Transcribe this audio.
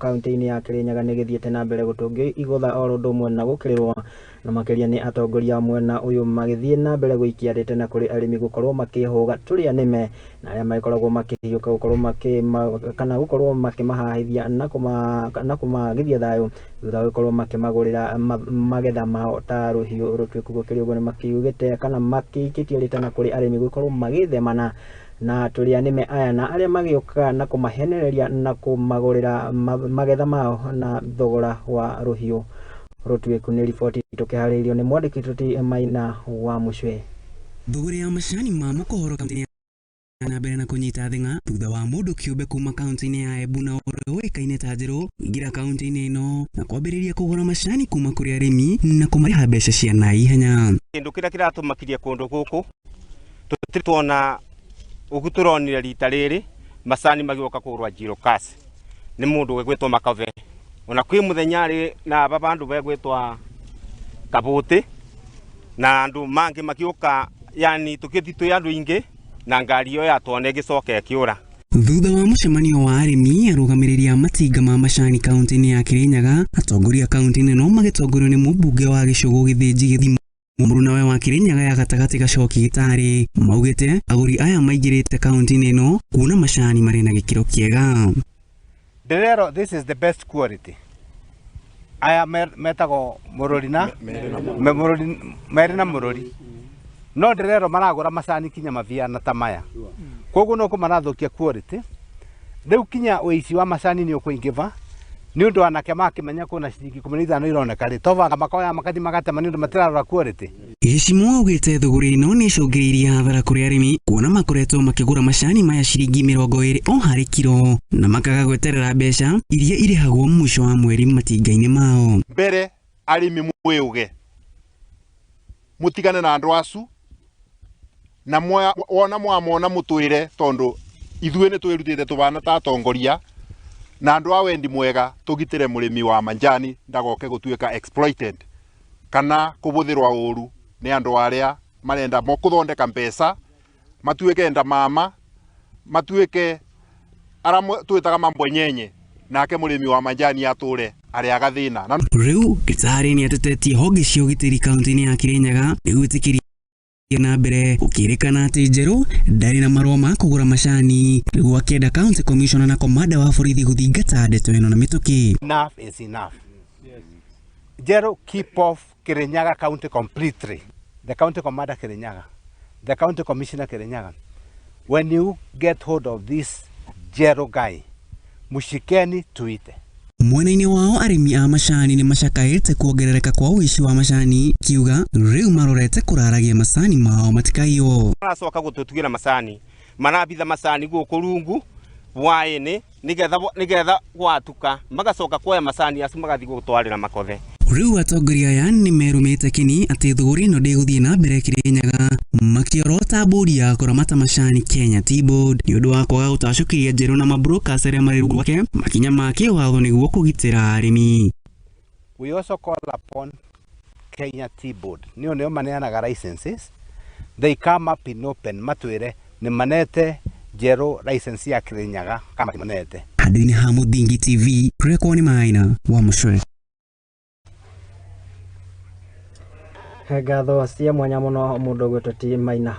Kaunti-inĩ ya Kirinyaga nĩ gĩthiĩte na mbere gũtũngio igũtha oro ũndũ ũmwe na gũkĩrĩrwo na makĩria nĩ atongoria a mwena ũyũ magĩthiĩ na mbere gũikia rĩtana kũrĩ arĩmi gũkorwo makĩhũga tũrĩa nĩme na arĩa magĩkoragwo makĩhiũka gũkorwo makĩ kana gũkorwo makĩmahahithia na kũmagithia thayũ thutha wa gũkorwo makĩmagũrĩra magetha mao ta rũhiũ rũtuĩku. Gũkĩrĩ ũguo nĩ makiugĩte kana makĩikĩtie rĩtana kũrĩ arĩmi gũkorwo magĩthemana na tũrĩa nĩme aya na arĩa magĩũkaga na kũmahenereria na kũmagũrĩra magetha mao na thogora wa rũhiũ rũtuĩku. Nĩ riboti tũkĩharĩirio nĩ mwandĩki witũ Maina wa Mũcwe. Thũgũrĩ ya macani ma mũkohoro kaunti na mbere na kũnyita thing'a thutha wa mũndũ kĩũmbe kuma kaunti-inĩ ya Embu na ũrĩa ũĩkaine ta Njerũ kũingĩra kaunti-inĩ ĩno na kwambĩrĩria kũgũra macani kuma kũrĩ arĩmi na kũmarĩha mbeca cia naihenya. Kĩndũ kĩrĩa kĩratũmakirie kũndũ gũkũ tũtirĩ tuona ũguo, tũronire rita rĩrĩ macani magĩũka kũgũrwa Njiro Cash nĩ mũndũ ũgwĩtwo Makove, ona kwĩ mũthenya rĩ na aba bandũ begwĩtwa Kabũtĩ na andũ mangĩ magĩũka, yani tũkĩthi twĩ andũ aingĩ na ngari ĩyo yatwona ĩgĩcoka ĩkĩũra. Thutha wa mũcemanio wa arĩmi, arũgamĩrĩri a matinga ma macani kaunti-inĩ ya Kirinyaga, atongoria kaunti-inĩ ĩno magĩtongorio nĩ mũmbunge wa Gĩcũgũ Gĩthĩnji Gĩthimo mũrunawe wa Kirinyaga ya gatagatĩ Gacoki Gĩtarĩ, maugĩte agũri aya maingĩrĩte kaunti-inĩ ĩno kuona macani marĩ na gĩkĩro kĩega. Ndĩrerwo this is the best quality. Aya metagwo mũrori na mũrori, merĩ na mũrori, no ndĩrerwo maragũra macani kinya mabiana ta maya, koguo no kũmarathũkia quality. Rĩu kinya ũici wa macani nĩ ũkũingĩva nĩ ũndũ anake makĩmenya kwĩna ciringi 15 ironeka rĩ tobanga makoya makathi magatema nĩ ũndũ matirarora quality. Gĩcimo augĩte thũgũrĩ ĩno nĩ ĩcũngĩrĩirie hathara kũrĩ arĩmi kuona makoretwo makĩgũra macani maya ciringi 20 o harĩ kiro na makaga gweterera mbeca iria irĩhagwo mũico wa mweri matinga-inĩ mao. Mbere arĩmi mwĩũge mutigane na andũ acu na wona mwamona mũtwĩre, tondũ ithuĩ nĩ twĩrutĩte tũbana ta atongoria na andũ a wendi mwega tũgitĩre mũrĩmi wa manjani ndagoke gũtuĩka exploited kana kũbũthĩrwa ũru nĩ andũ arĩa marenda mo kũthondeka mbeca, matuĩke ndamama, matuĩke aria twĩtaga mambwenyenye, nake mũrĩmi wa manjani atũre arĩaga thĩna na Rĩu Gĩtarĩ nĩ atetetie honge cia ũgitĩri kaunti-inĩ ya Kirinyaga nĩ gwĩtĩkĩria na mbere gũkĩrĩkana atĩ Njerũ ndarĩ na marũa ma kũgũra macani, rĩu akĩenda county commissioner na komanda wa borithi gũthingata ndeto ĩno na mĩtũkĩ. Enough is enough. Njeru, keep off Kirinyaga County completely. The county commander Kirinyaga, the county commissioner Kirinyaga, when you get hold of this Njeru guy, mushikeni tuite. Mwena-inĩ wao arĩmi a macani nĩ macakaĩte kuongerereka kwa ũici wa macani, kiuga rĩu marorete kũraragia macani mao matikaiywo. Maracoka gũtũtuĩra macani, marabitha macani gũkũ rungu hwaĩ-inĩ nĩgetha gwatuka magacoka kuoya macani acu magathiĩ gũtwarĩra Makothe. Rĩu atongoria aya nĩ merũmĩte kĩni atĩ thũgũrĩ ĩno ndĩgũthiĩ na mbere Kirinyaga, makĩorota bodi ya kũramata macani Kenya Tea Board nĩ ũndũ wa kwaga gũtacũkĩria Njerũ na mabrokers arĩa marĩ rungu rwake makinya ma kĩwatho nĩguo kũgitĩra arĩmi. We also call upon Kenya Tea Board, nĩo nĩo maneanaga licenses. They come up in open matwĩre nĩ manete Njeru license ya Kirinyaga kama manete. Handũ-inĩ ha Mũthingi TV, rekwo nĩ Maina wa Mũcwe. Ngatho cia mwanya mũno mũndũ ũgwĩtwo ti Maina.